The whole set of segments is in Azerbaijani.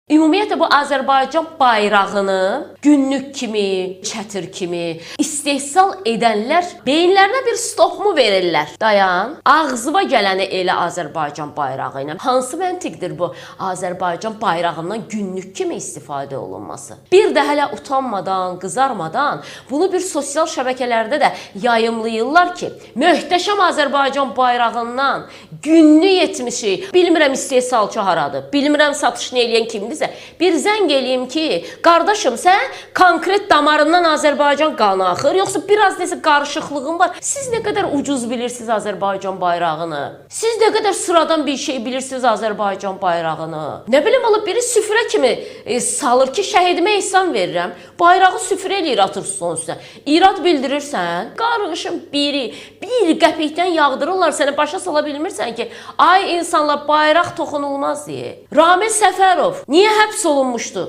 Ümumiyyətlə bu Azərbaycan bayrağını günlük kimi, çətir kimi istehsal edənlər beyinlərinə bir stopmu verirlər. Dayan, ağzıma gələni elə Azərbaycan bayrağı ilə. Hansı məntiqdir bu Azərbaycan bayrağından günlük kimi istifadə olunması? Bir də hələ utanmadan, qızarmadan bunu bir sosial şəbəkələrdə də yayımlayırlar ki, möhtəşəm Azərbaycan bayrağından günlük etmişik. Bilmirəm istehsalçı haradır, bilmirəm satışını eləyən kimdirsə, bir zəng eləyim ki, qardaşım sən konkret damarından Azərbaycan qanı axır, yoxsa biraz nəsə qarışıqlığın var? Siz nə qədər ucuz bilirsiniz Azərbaycan bayrağını? Siz nə qədər sıradan bir şey bilirsiniz Azərbaycan bayrağını? Nə bilim, alıb biri süfrə kimi salır ki, şəhidimə ehsan verirəm. Bayrağı süfrə eləyir, atır stolun üstünə. İrad bildirirsən, qarğışın biri bir qəpikdən yağdırırlar sənə, başa sala bilmirsən ki, ay insanlar, bayraq toxunulmaz deyə. Ramil Səfərov niyə həbs olunmuşdu?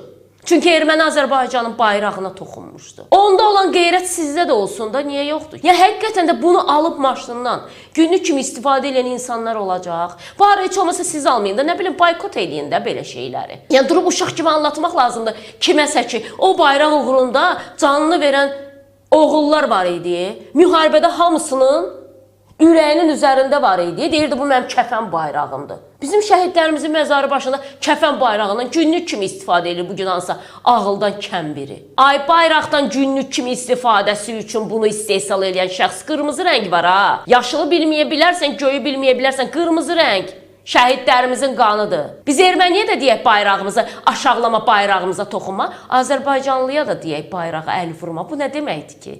Çünki erməni Azərbaycanın bayrağına toxunmuşdu. Onda olan qeyrət sizdə də olsun da, niyə yoxdur? Ya həqiqətən də bunu alıb maşından günlük kimi istifadə edən insanlar olacaq. Bari heç olmasa siz almayın da, nə bilim, boykot eləyin də belə şeyləri. Yəni durub uşaq kimi anlatmaq lazımdır kiməsə ki, o bayraq uğrunda canını verən oğullar var idi. Müharibədə hamısının ürəyinin üzərində var idi. Deyirdi, bu mənim kəfən bayrağımdır. Bizim şəhidlərimizin məzarı başında kəfən bayrağından günlük kimi istifadə edir bu gün hansısa ağıldan kəm biri. Ay bayraqdan günlük kimi istifadəsi üçün bunu istehsal edən şəxs, qırmızı rəng var ha. Yaşılı bilməyə bilərsən, göyü bilməyə bilərsən, qırmızı rəng şəhidlərimizin qanıdır. Biz erməniyə də deyək bayrağımızı aşağılama, bayrağımıza toxunma, Azərbaycanlıya da deyək bayrağa əl vurma. Bu nə deməkdir ki?